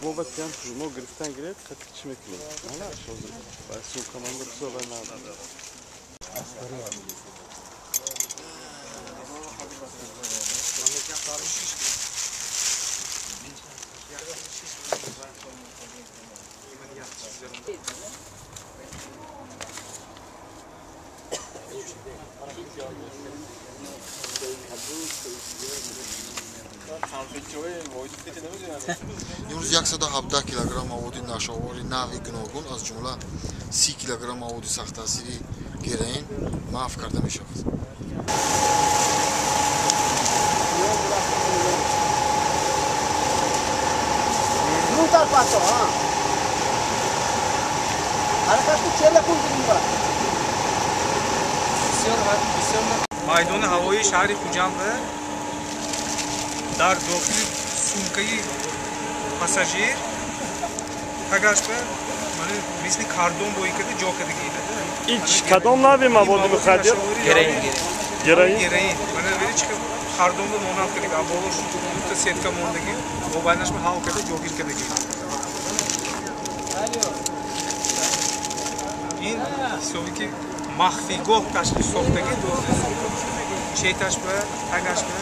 Мо ба тиям шумо гирифтан гиред, хати чӣ мекунем? Ана ҳозир ба сумкаманда бисёр вай надорам. Имрӯз 117 килограмм маводи нашъаовари нави гуногун, аз ҷумла 30 килограмм маводи сахттаъсири героин маҳв карда мешавад. Майдони ҳавоии шаҳри Хуҷанд дар дохили сумкаи пассажир тагашба мисли кардон бои карда ҷо кардаги. Ин кадом нави маводи мухаддир? Героин. Героин? Героин. Мана бери чи кардонро монанд кардаги, а болош дута сетка мондаги, мобайнашба ҳал карда ҷогир кардаги. Ин ҳисоби ки махфигоҳ ташкил сохтаги дохили сумка четашба, тагашба.